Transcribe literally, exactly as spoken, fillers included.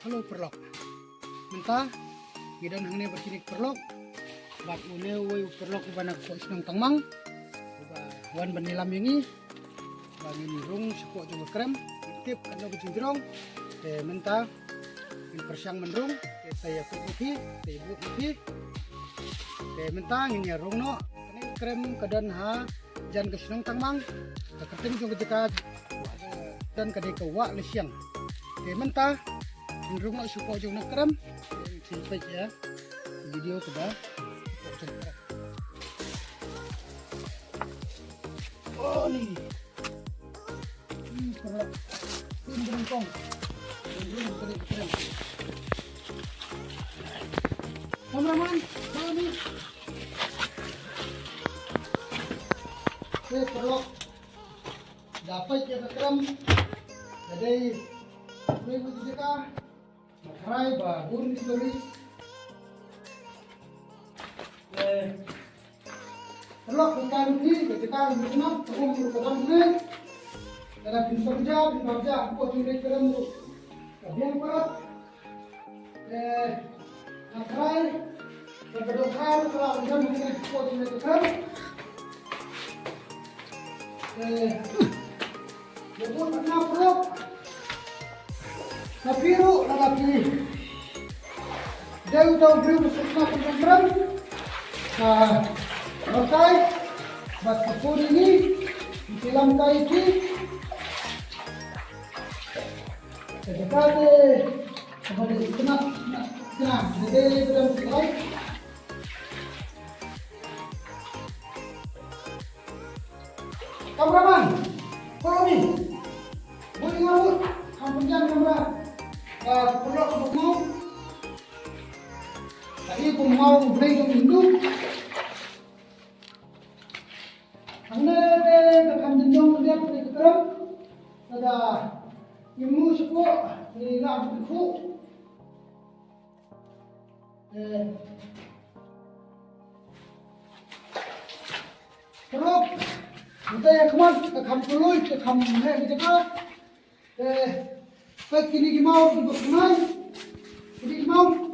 Hello paralok. Mynta ngi don hangne bad kine ki paralok bad une uwei u paralok uba na ka shnong Tangmang uba wan ban ïalam ïa ngi ba ngin rung shapoh jong ka krem. Ngi tip katno ka jingjrong. Te mynta ngin pyrshang ban rung. Te sa ïa kut ïa phi, sa ïa bud ïa phi. Te mynta ngin ïa rung noh. Kane ka krem ka don ha jan ka shnong Tangmang. Ka kyrteng jong ka jaka don ka dei ka Wah Lashing. Te mynta ngin rung noh shapoh jong ka krem. Te ngin peit ïa video kaba shapoh jong ka krem. Oh ni. Hmm, paralok. Pin berengkong. Berengkong kene kene. Kameraman, bawa ni. Eh, paralok. Dapat je ka krem. Jadi, ni mesti jaka. Makhrai ba bun ki turis. Eh, paralok, ka kan ni, ka kan ni, ka kan ni, ka kan ni. Ka kan ni, ka kan ni, ka kan ni. Ka biang parat. Eh, makhrai. Ka kan ni, ka kan ni, ka kan ni, ka kan ni. Eh, Ka phi ruh lada phi dei uta u briew ba sngewtynnat ïa ka krem, ka batai bad ka pun ïa ngi, ngi lam tai ïa phi. Ka jaka te kaba dei uta na, na, na, dei, dei, dei, dei, dei. Kameraman, follow me. Bun nga mut, kam pynjan kamera. Ka pynlok buk mau. Ka i buk mau, brei jong Hindu. Hangne ka kam jin jong ka jat ka jat. Kada imu syukur, ni lah buk. Eh. Paralok, uta ïa khmat, ka kham kloi, ka kham heh, ka jaka. Eh, peit kine ki maw, ki ba khnai. Kine ki maw.